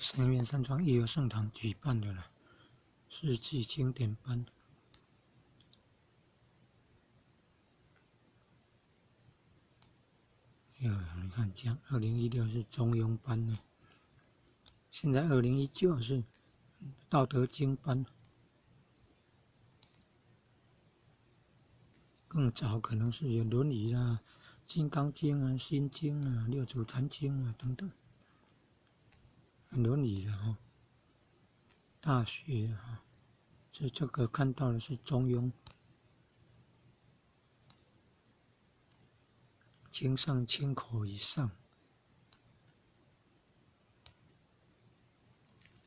神源山庄育儿圣堂举办的了，世纪经典班。哟，你看，讲2016是中庸班呢，现在2019是道德经班，更早可能是有《论语》啦、《金刚经》啊、《心经》啊、《六祖坛经》啊等等，《论语》的哈，大学哈，这个看到的是中庸。经上千口以上，